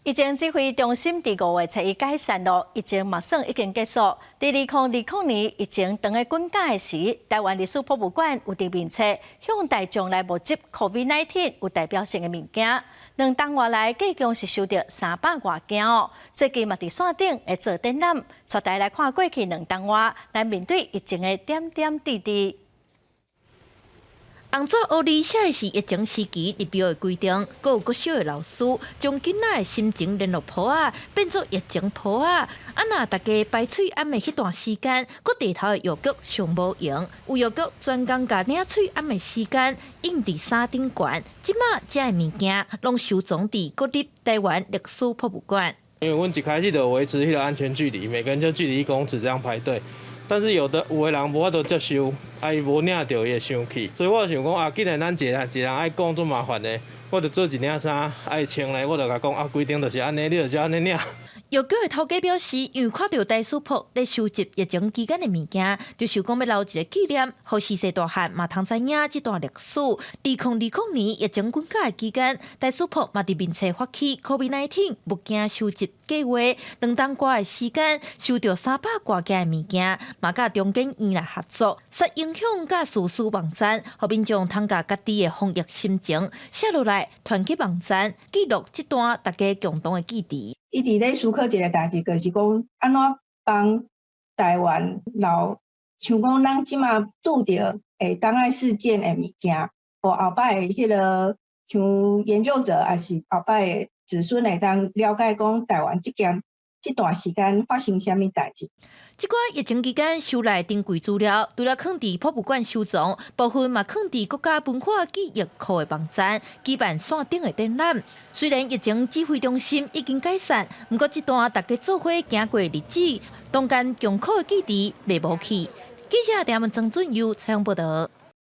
疫情指揮中心佇五月初一解散囉，疫情嘛算已經結束。佇2020年疫情當咧滾價的時，臺灣歷史博物館有佇面冊向大眾來募集 COVID-19 有代表性的物件。兩冬外來，計共是收著三百外件哦。最近嘛佇線頂會做展覽，帶大家來看過去兩冬外來面對疫情的點點滴滴。紅紙烏字寫的是疫情時期入廟的規定，閣有國小的老師將囡仔的心情聯絡簿仔變做疫情簿仔。啊，若大家排喙罨的彼段時間，閣地頭的藥局上無閒，有藥局專工共領喙罨的時間印佇衫頂懸。這馬這的物件攏收藏佇國立臺灣歷史博物館。因為阮一開始就維持彼個安全距離，每個人就距離1公尺這樣排隊。但是有的有的人無法度接受，啊伊無領著伊會生氣，所以我想講啊，既然咱一个人一个人愛講足麻煩的，我就做一領衫愛穿咧，我就共講啊，規定就是按呢，你就照按呢領。藥局的頭家表示，因為看著台史博咧收集疫情期間的物件，就想講欲留一个紀念，予序細大漢嘛通知影這段歷史。2020年疫情滾價的期間，台史博嘛佇面冊發起 COVID-19 物件收集計劃，兩冬外的時間收著三百外件的物件，嘛佮中研院來合作，煞影響佮時事網站，予民眾通共家己的防疫心情寫落來，傳去網站記錄這段大家共同的記憶。伊佇咧思考一个代誌，就是講按怎幫臺灣留，像講咱這馬拄著會當愛事件的物件，予後擺的彼个像研究者，抑是後擺的子孫會當了解講臺灣這件這段時間發生啥物代誌。這寡疫情期間收來珍貴資料，除了囥佇博物館收藏，部分嘛囥佇國家文化記憶庫的網站舉辦線頂的展覽。雖然疫情指揮中心已經解散，毋過這段大家做伙行過的日子，當間艱苦的記憶袂無去。記者鄭文曾俊佑採訪報導。